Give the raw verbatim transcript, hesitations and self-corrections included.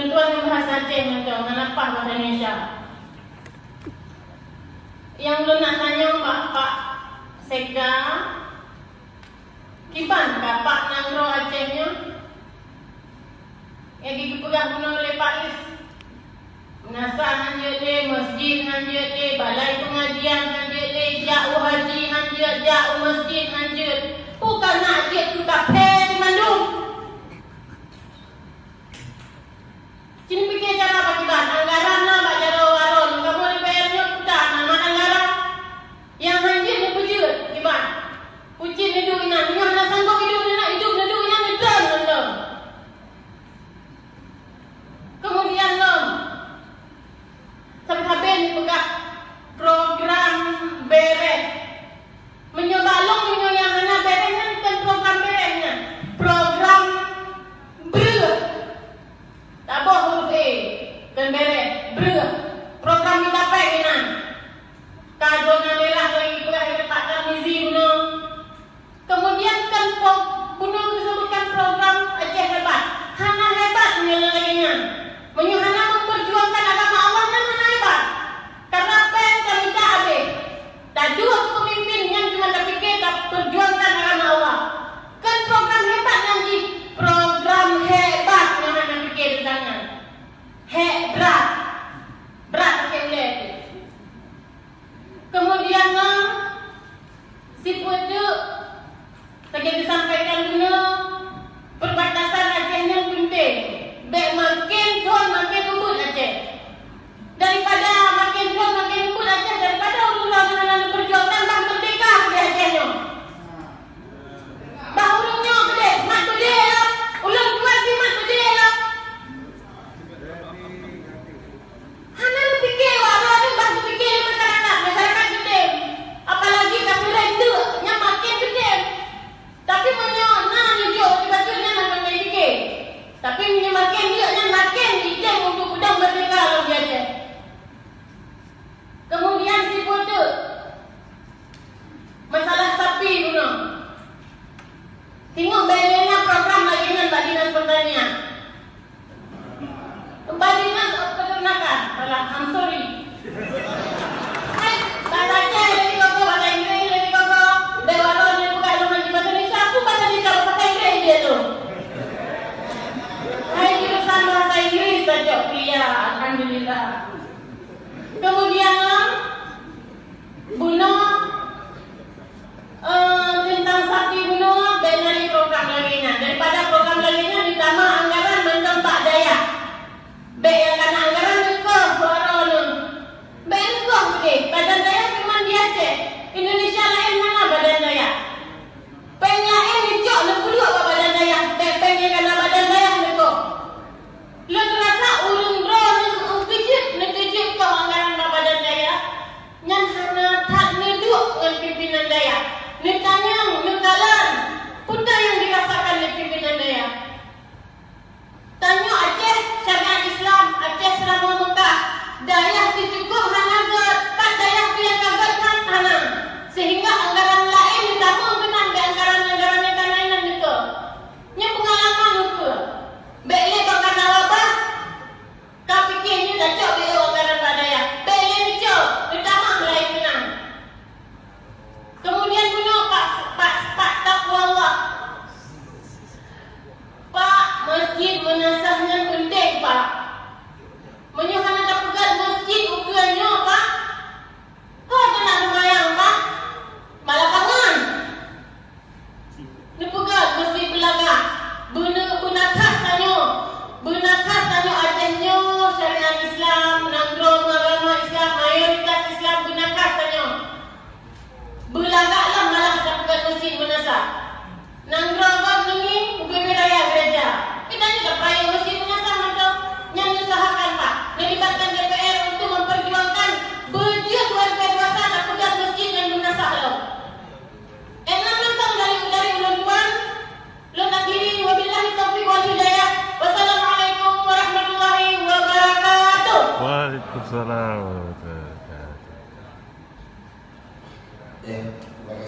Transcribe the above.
Tuan ngon bahasa Aceh nyoe, ngon lapah bahasa Indonesia. Nyang lôn nak tanyong bak Pak Sekda, kiban ka Pak nanggroe Aceh nyoe? Nyang geupeugah bunoe lé Pak Is, meunasah hán jeuet lé, masjid hán jeuet lé, balai peungajian hán jeuet lé, jak u haji hán jeuet, jak u masjid hán jeuet. Peue ka na jeuet keu kafé teumandum? Cit pike cara bak kiban, anggaran na bak jaroe waron, kamoe D P R nyoe peue na mat anggaran. Nyang hán jeuet neupeujeuet kiban. Peue cit neuduek inan, nyoe hana sanggob iduek, neunak iduek neuduek inan neutron ngon lom. Keumudian lom, sabe-sabe neupeugah program bereh. Meunyoe bak lôn, meunyoe nyang hana bereh nyan kon program bereh nyan, program breueh. Taboh huruf E, kon bereh, breueh. Program mita péng inan. Ka zona merah lagi peugah di teumpat Tarmizi bunoe. Kemudian kan pro-, bunoe geusebutkan program Aceh Hebat. Hana hebat meunyoe lagée nyan. Meunyoe hana memperjuangkan agama Allah, nyan hana hebat. Karena péng ka mita habéh. Taduek pemimpin nyang cuma tapike taperjuangkan agama Allah. Kan program hebat nyan jih, program hebat nyang hana pike teuntang nyan. Hek brat. Brat pakai ulée tu. Kemudian ngon sipeue teuk lagée disampaikan bunoe, perbatasan Aceh nyan penting. Bék makin thon makin ubit Aceh. Daripada makin thon makin ubit Aceh, daripada ureuëng droe hana neuperjuangkan bah merdeka di Aceh nyoe. Bah ureuëng nyoe keudeh mat beudé lom, ulôn tuan pih mat beudé lom. Hana neupike wak droe nyoe, bah neupike lé masyarakat, masyarakat geutem. Apalagi ka seurai teuk, nyan makin geutem. Tapi meunyoe na neujok sibacut nyan hana neupike. Tapi meunyoe makin jeuet nyan makin jitem untuk peudong merdeka lom di Aceh. Kemudian sipeue teuk masalah sapi bunoe. Singoh bak lé na program lagée nyan bak Dinas Pertanian. Bak Dinas Peternakan, salah, I'm sorry. Hai, bahasa Aceh lé dikoko, bahasa Inggris lé dikoko. Dek waroe lé buka lôn ngon bahasa Indonesia, aku bahasa Indonesia, bahasa Inggris dia tu. Hai, jurusan bahasa Inggris saja kuliah, alhamdulillah. Kemudian, bunoe, eh, teuntang sapi bunoe, bék na lé program lagée nyan. Daripada program lagée nyan, neutamah anggaran mantong bak dayah. Bék nyang kana anggaran neukoh suara neuh. Bék neukoh udeh, badan dayah cuma di Aceh. Indonesia laén hana badan dayah. Péng laén neucok neupeuduek bak badan dayah, bék péng nyang kana badan dayah neukoh. Lôn rasa ureuëng droeneuh nyang keujeuet neukeujeuet keu anggaran bak badan dayah, nyan hana that neuduek ngon pimpinan dayah. Neutanyong, neukalon, peue nyang dirasakan lé pimpinan dayah. Tanyoe Aceh syariat Islam, Aceh Seuramoe Meukah, dayah teucukôp hana gét, pat dayah pih nyang ka gét nyan hana. Sehingga anggaran laén jitamong keunan di anggaran-anggaran nyang ka na inan neukoh. Nyoe peungalaman ukeue. Bék lé bak kana wabah, ka pike nyoe tacok beu anggaran bak dayah. Bék lé neucok, neutamah laén keunan. Kemudian bunoe Pak, Pak, Pak Taqwallah. Pak, masjid meunasah nyan penting, Pak. Meunyoe hana tapeugét masjid ukeue nyoe, Pak, ho teunak seumayang, Pak? Balapangan. Neupeugét masjid beulagak. Beuna-, beunakah tanyoe. Beunakah tanyoe Aceh nyoe syariat Islam, nanggroe meuagama Islam, mayoritas Islam, beunakah tanyoe. Beulagak lom malah tapeugét masjid meunasah. Nanggroe gob neungieng ubé-bé raya gereja. Kita juga payah masjid meunasah mantong. Nyan neusahakan, Pak, neulibatkan D P R untuk memperjuangkan beujeuet warga dewasa tapeugét masjid nyan meunasah lom. Enam mantong dari, dari ulôn tuan, lôn akhiri, wabillahi taufiq wal hidayah. Wassalamualaikum warahmatullahi wabarakatuh. Waalaikumsalam warahmatullahi wabarakatuh. Ya, terima kasih.